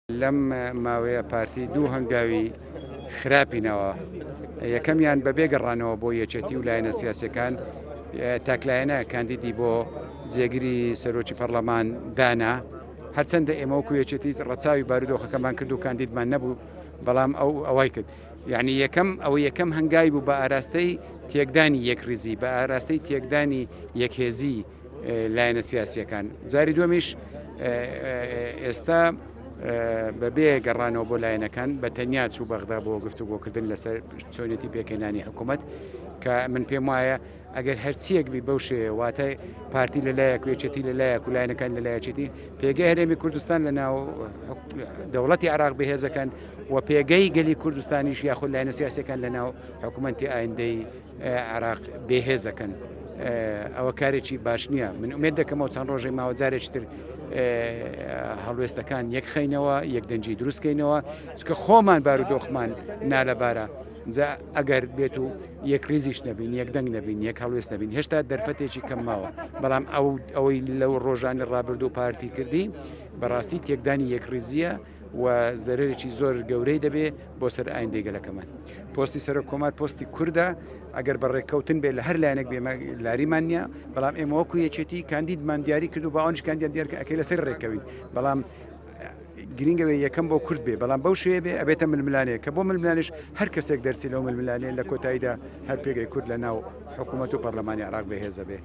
لەم ماوەیە پارتی دوو هەنگاوی خراپی ناوە، یەکەمیان بەبێ گەڕانەوە بۆ یەکێتی و لایەنە سیاسیەکان تاکلایەنە کاندیدی بۆ جێگری سەرۆکی پەرلەمان دانا، هەرچەندە ئێمە وەکو یەکێتی ڕەچاوی بارودۆخەکەمان کرد و کاندیدمان نەبوو، بەڵام ئەو ئەوای کرد. یعنی یەکەم ئەوە یەکەم هەنگاوی بوو بە ئاراستەی تێکدانی یەکریزی، بە ئاراستەی تێکدانی یەکهێزی لایەنە سیاسیەکان. جاری دووەمیش ئێستا بەبێ گەڕانەوە بۆ لایەنەکان بە تەنیا چوو بەغدا بۆ گفتوگۆکردن لەسەر چۆنێتی پێکهێنانی حکوومەت کە من پێم وایە ئەگەر هەرچیەک بی بەو شێوەیە واتە پارتی لەلایەک و یەکێتی لەلایەک و لایەنەکان لەلایەکێتی پێگەی هەرێمی کوردستان لە ناو دەوڵەتی عراق بەهێزەکەن و پێگەی گەلی کوردستانیش یاخود لایەنە سیاسەکان لە ناو حکوومەتی ئایندەی عێراق بێهێزەکەن ئەوە کارێکی باش نییە من ئومێد دەکەمەوە چەند ڕۆژێک ماوە جارێکی تر هەڵوێستەکان یەکخەینەوە یەکدەنگی دروستکەینەوە چکە خۆمان بارودۆخمان نالەبارە جا ئەگەر بێت و یەکریزیش نەبین یەکدەنگ نەبین یەک هەڵوێست نەبین هێشتا دەرفەتێکی کەم ماوە بەڵام ئەو ئەوەی لەو ڕۆژانی ڕابردوو پارتی کردی بەڕاستی تێکدانی یەکریزیە و زەرەرێکی زۆر گەورەی دەبێ بۆ سەر ئایندەی گەلەکەمان. پۆستی سەرۆک کۆمار پۆستی کوردە، ئەگەر بە ڕێککەوتن بێ لە هەر لایەنێک بێ ئێمە لاریمان نییە، بەڵام ئێمە وەکو یەکێتی کاندیدمان دیاری کرد و با ئەوانیش کاندیدیان دیار کرد ئەکرێ لەسەری ڕێککەوین، بەڵام گرینگە بێ یەکەم بۆ کورد بێ، بەڵام بەو شێوەیە بێ ئەبێتە ململانێ کە بۆ ململانێش هەر کەسێک دەرچێ لەو ململانێ لە کۆتاییدا هەر پێگەی کورد لە ناو حکوومەت و پەرلەمانی عێراق بەهێز ئەبێ.